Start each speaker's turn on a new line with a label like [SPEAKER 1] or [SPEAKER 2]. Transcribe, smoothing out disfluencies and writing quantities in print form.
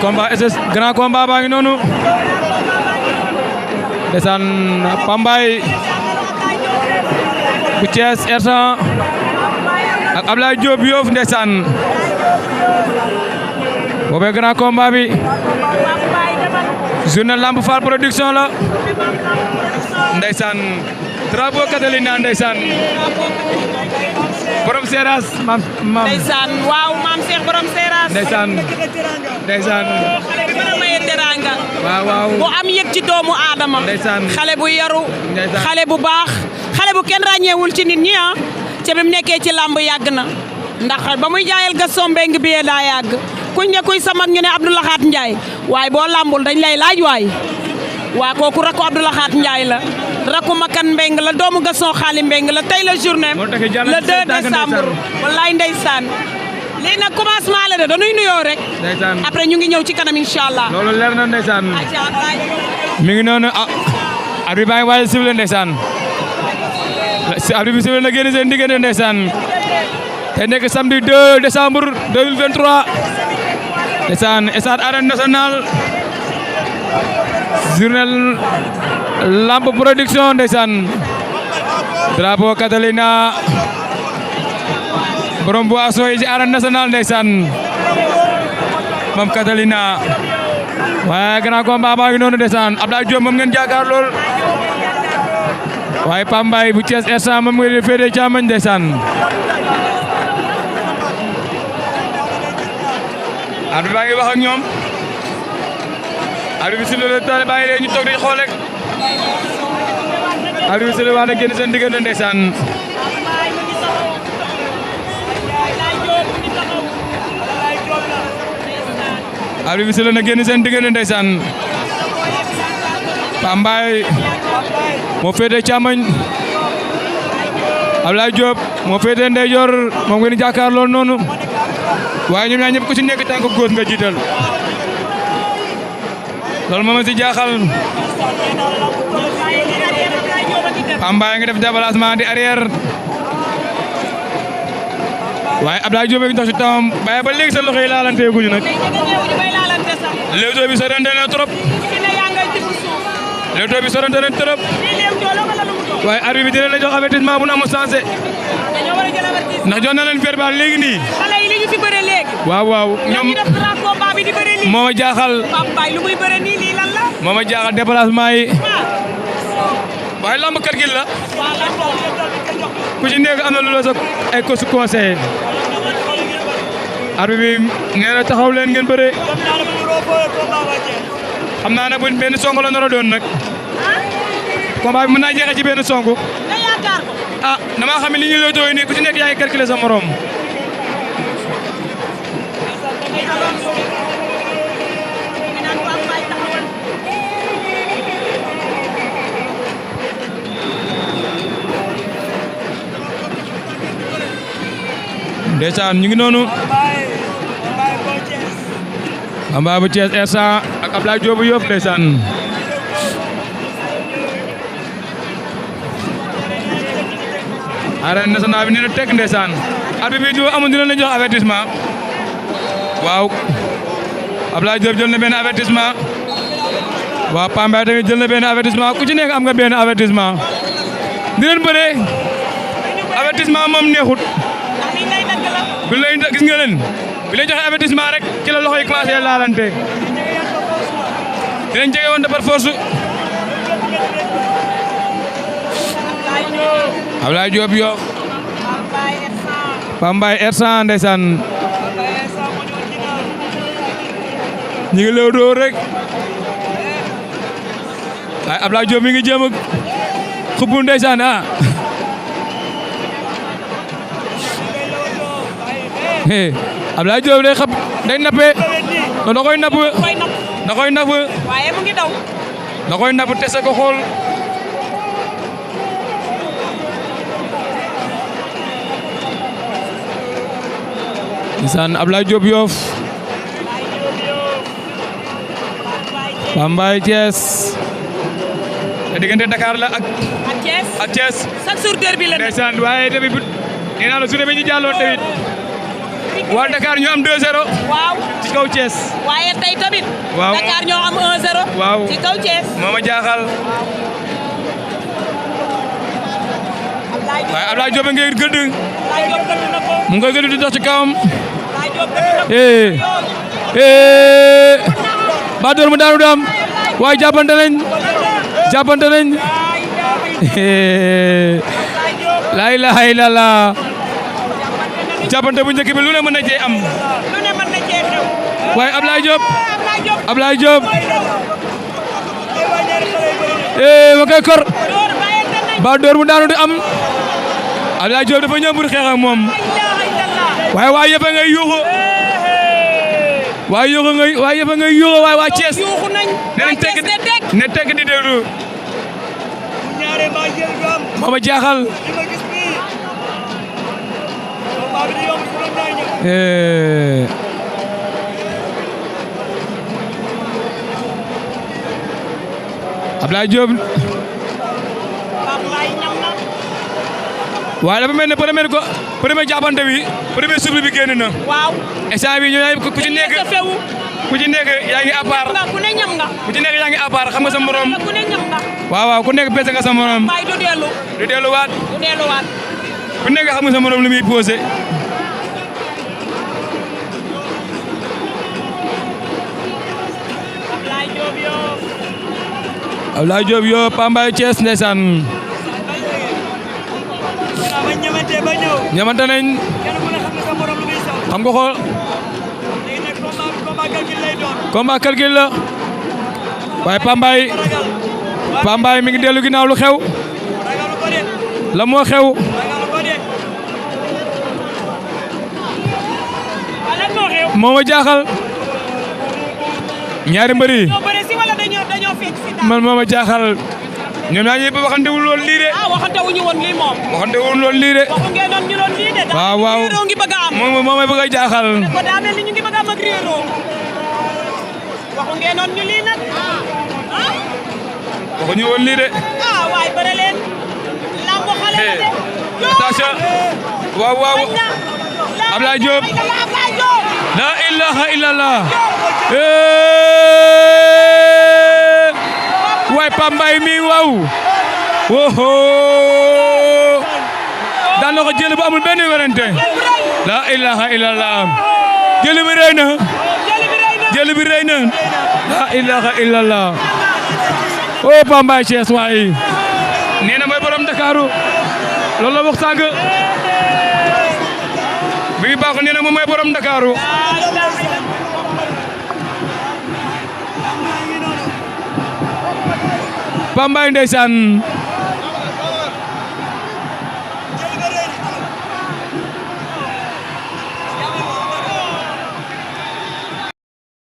[SPEAKER 1] combat SS grand combat baa ngi noonu ndeysaan Pambaay bu Thiès R100 ak Ablaye Diop Yoff ndeysaan boobee grand combat bi journée Lamp Fall production la ndeysaan drapeau Catalina ndeysaan borom Seras maam
[SPEAKER 2] ndeysaan waaw maam Cheikh borom Seras
[SPEAKER 1] ndeysaan
[SPEAKER 2] xale bi mën a maye teranga
[SPEAKER 1] waaw
[SPEAKER 2] bu am yëg ci doomu aadama
[SPEAKER 1] ndeysaan
[SPEAKER 2] xale bu yaru xale bu baax xale bu kenn ràññeewul ci nit ñi ca bi mu nekkee ci làmb yàgg na ndax ba muy jaayal Gaston Mbengue bi daa yàgg kuñ ne kuy samag ñu ne Abdou Lahat Ndiaye waaye boo làmbul dañ lay laaj waay waa kooku rakku Abdou Lahat Ndiaye la rakku Makan Mbengue la doomu Gaston Xaali Mbengue la tey la journée le 2 décembre wallaay ndeysaan lii nag commencement la de dañuy nuyoo rek après ñu ngi ñëw ci kanam inshallah
[SPEAKER 1] loolu leer na ndeysaan mi ngi noonu arbitre baa ngi waaj a sifflé ndeysaan arbitre bi sifflé na génn seen diggante ndeysaan te nekk samedi 2 décembre 2023 ndeysaan stade Arène Nationale journée Lamp production ndeysaan drapeau Catalina borom boisson yi ci Arène Nationale ndeysaan moom Catalina waaye grand combat baa ngi noonu ndeysaan Abdoulaye Diop moom ngeen jaakaar lool waaye Pambaay bu Thiès R100 moom ngeen féete càmmoñ ndeysaan arbitre baa ngi wax ak ñoom arbitre bi si loolu tale baa ngi leen ñu toog di xool rek arbitre bi si loolu wax na génn seen diggante ndeysaan arbitre bi si loolu na génn seen diggante ndeysaan Pambaay moo féete càmmoñ Abdoulaye Diop moo féete ndeyjoor moom ngeen jàkkaar lool noonu waaye ñoom ñaar ñëpp ku ci nekk tànk góos nga jiital loolu moom si jaaxal Pambaay nga def déplacement di arrière waaye Abdoulaye Diop ngi dox ci tawam waaye ba léegi sa loxo yi laalante guñu nag Leewtoo bi sorante na trop Leewtoo bi sorante na trop waaye arbitre bi dina la jox avertissement bu nu amul sensé ndax jox na leen verbal léegi nii
[SPEAKER 2] xale yi li ñu fi bëre léegi
[SPEAKER 1] waaw ñoom
[SPEAKER 2] def grand combat bi di bëre nii
[SPEAKER 1] moo ma jaaxal
[SPEAKER 2] Pambaay lu muy bëre nii lii lan la
[SPEAKER 1] moo ma jaaxal déplacement yi waaye lamb kër gi la ku ci nekk am na lu la sa ay conseil arbitre bi nee na taxaw leen ngeen bëre xam naa ne bu benn song la nar a doon nag combat bi mën naa jeexee ci benn song
[SPEAKER 2] nga yaakaar ko
[SPEAKER 1] damaa xam ne li ñu lay doon nii ku ci nekk yaa ngi calculer sa morom ndeysaan ñu ngi noonu Pambaay bu Thiès R100 ak Abdoulaye Diop Yoff ndeysaan Arène Nationale bi nee na teg ndeysaan arbitre bi amul dina la jox avertissement waaw Abdoulaye Diop jël na benn avertissement waaw Pambaay tamit jël na benn avertissement ku ci nekk am nga benn avertissement di leen bëree avertissement moom neexut bi lay gis nga leen bi lay joxe avertissement rek ci la loxo yi commencé laalante dinañ jege woon de par force Abdoulaye Diop Yoff Pambaay R100 ndeysaan ñu ngi lew doo rek waaye Abdoulaye Diop mi ngi jéem a xubbu ndeysaan Abdoulaye Diop day xab day nappe da koy napp
[SPEAKER 2] waaye mu ngi daw
[SPEAKER 1] da koy napp tese ko xool ndeysaan Ablaye Diop Yoff Pambaay Thiès te diggante Dakar la ak Thiès
[SPEAKER 2] chaque jour derby la
[SPEAKER 1] ndeysaan waaye tamit nee naa la su demee ñu jàlloon tamit waa Dakar ñu am 2-0
[SPEAKER 2] waaw
[SPEAKER 1] ci kaw Thiès
[SPEAKER 2] waaye tey tamit
[SPEAKER 1] waaw
[SPEAKER 2] Dakar ñoo am 1-0
[SPEAKER 1] waaw
[SPEAKER 2] ci kaw Thiès
[SPEAKER 1] moo ma jaaxal waaye Ablaye Diop ngay gëdd mu ngi gëdd di dox ci kawam ba door mu daanu dam waaye jàppante nañ la ilaha illallah jàppante bu njëkk bi lu ne mën na cee am waaye Ablaye Diop ma koy kor ba door mu daanu di am Ablaye Diop dafa ñëw pour xeex ak moom waaye waa yëpp a ngay yuuxu waa yëpp a ngay yuuxu waaye waa Thiès ne tekk di déglu moo ma jaaxal Ablaye Diop waaye dafa mel ne premier jàppante bi premier souffle bi génn na.
[SPEAKER 2] waaw.
[SPEAKER 1] instant bi ñooy ku ci nekk yaa ngi à part.
[SPEAKER 2] ku ne ñam nga.
[SPEAKER 1] ku ci nekk yaa ngi à part xam nga sa morom.
[SPEAKER 2] ku ne ñam nga.
[SPEAKER 1] waaw ku nekk pese nga sa morom.
[SPEAKER 2] waaye du dellu.
[SPEAKER 1] du delluwaat. ku nekk xam nga sa morom lu muy posé. Ablaye Diop Yoff Pambaay Thiès ndeysaan ñamante nañ xam nga xool combat calcul la waaye Pambaay mi ngi dellu ginnaaw lu xew la moo xew moo ma jaaxal ñaari mbëri man moo ma jaaxal ñoom ñaar ñëpp waxantewul lool lii de.
[SPEAKER 2] waxantewuñu woon lii moom.
[SPEAKER 1] waxantewul lool lii de.
[SPEAKER 2] waxu ngeen doon ñu doon lii de.
[SPEAKER 1] waaw waaw
[SPEAKER 2] réeroo ngi bëgg a am.
[SPEAKER 1] moom may bëgg a jaaxal.
[SPEAKER 2] ko daa mel ni ñu ngi bëgg a am ak réeroo. waxu ngeen doon ñu lii nag.
[SPEAKER 1] waxuñu woon lii de.
[SPEAKER 2] waay bëre leen. lambu xale la de.
[SPEAKER 1] attention. waaw waaw. Ablaye Diop. la ilaha illallah. waay Pambaay mi waaw woho daan na ko jël bu amul benn werante la ilaha illallah jël bi rëy na la ilaha illallah o Pambaay Thiès waay nee na mooy borom Dakaru loolu la wax sànq bi baax nee na moom mooy borom Dakaru Pambaay ndeysaan